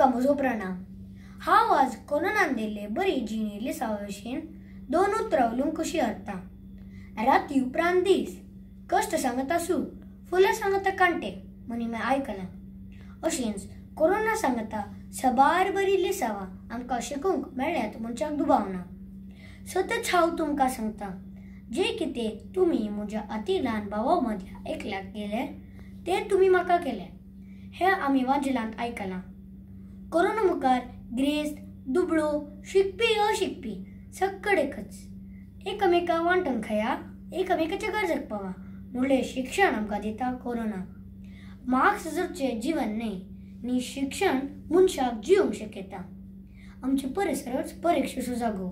तुमकां म्हजो प्रणाम. हांव आज कोरोनान दिल्ले बरी जिणी लिसांवा भशेन दोन उतरां उलोवंक कशी हरता. राती उपरांत दीस, कश्ट सांगता सूख, फुलां सांगता कांटे म्हणी मी आयकलां. अशेंच कोरोना सांगता सबार बरी लिसांवां आमकां शिकूंक मेळ्ळ्यात म्हणच्याक दुबाव ना. सतच हांव तुमकां सांगता, जें कितें तुमी म्हज्या अती ल्हान भावा मदल्या एकल्याक केलें तें तुमी म्हाका केलें, हें आमी वांजिलांत आयकलां. कोरोना मुखार ग्रेस्त, दुबळो, शिकपी अशिकपी सक्कड एकच, एकामेका वांटून खाया, एकामेकाच्या गरजेक पावा म्हणलें शिक्षण आमकां दिता कोरोना. मार्क्स जगचें जिवन न्हय न्ही, शिक्षण मनशाक जिवंक शिकयता. आमचे परिसरच परिक्षेचो जागो.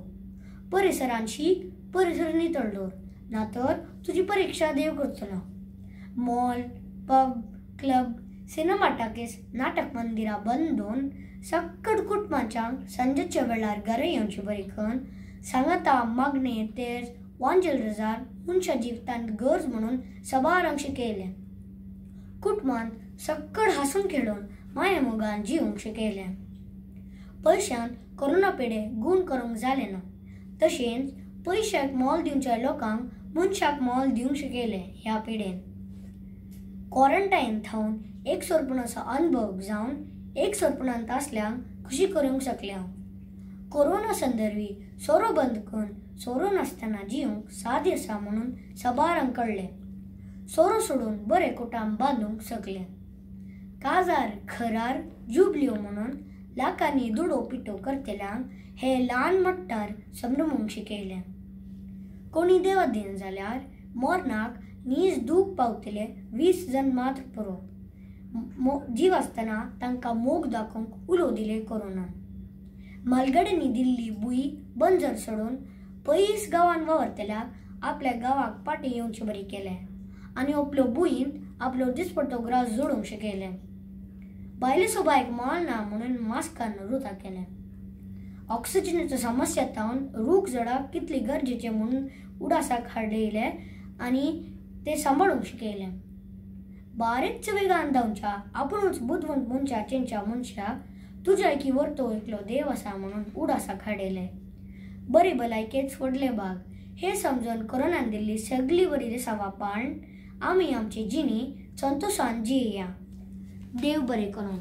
परिसरान शीक, परिसर नितळ दवर, ना तर तुजी परिक्षा देव करतलो. Mall, pub, club, cinema talkies, नाटक मंदिरां बंद दवरून सक्कड कुटुंबांच्यांक सांजेच्या वेळार घरा येवचे बरी करून सांगाता मागणें तेर्स वांजेल रजार मनशा जिवितांत गरज म्हणून सबारांक शिकयलें. कुटुंबांत सक्कड हांसून खेळून माया मोगान जिवंक शिकयलें. पयशान कोरोना पिडे गूण करूंक जालें ना, तशेंच पयशाक मोल दिवच्या लोकांक मनशाक मोल दिवंक शिकयलें ह्या पिडेन. क्वॉरंटायन थावन एकसोरपणाचो अनुभव जावन एकसोरपणांत आसल्यांक खुशी करूंक शकलें हांव. कोरोना संदर्भी सोरो बंद करून सोरो नासतना जिवंक साध्य आसा म्हणून सबारांक कळ्ळें. सोरो सोडून बरें कुटाम बांदूंक शकलें. काजार खरार जुबल्यो म्हणून लाखांनी दुडो पिटो करतल्यांक हे ल्हान मट्टार समजूंक शिकयलें. कोणी देवादीन जाल्यार मरणाक नीज दूख पावतले 20 जण मात्र पुरो. जीव आसतना तांकां मोग दाखोवंक उलो दिले कोरोनान. म्हालगड्यांनी दिल्ली भूंय बंजर सोडून पयस गांवान वावरतल्याक आपल्या गांवाक फाटीं येवचे बरी केलें आनी आपलो भुंयेंत आपलो दिसपट्टो ग्रास जोडूंक शिकयलें. बायले सोबायक मोल ना म्हणून मास्कान रुता केलें. ऑक्सिजनाचो समस्या तावन रूख झाडां कितली गरजेचे म्हणून उडासाक हाडयले आनी ते सांबाळूंक शिकयलें. बारीकच वेगान धांवच्या आपुणूच बुदवंत मनशा चेंच्या मनशाक तुज्या एकी वर्तो एकलो देव आसा म्हणून उडासाक हाडयलें. बरी भलायकेच व्हडलें भाग हें समजून कोरोनान दिल्ली सगळी बरी दिसां पाळून आमी आमची जिणी संतोशान जियेया. देव बरें करूं.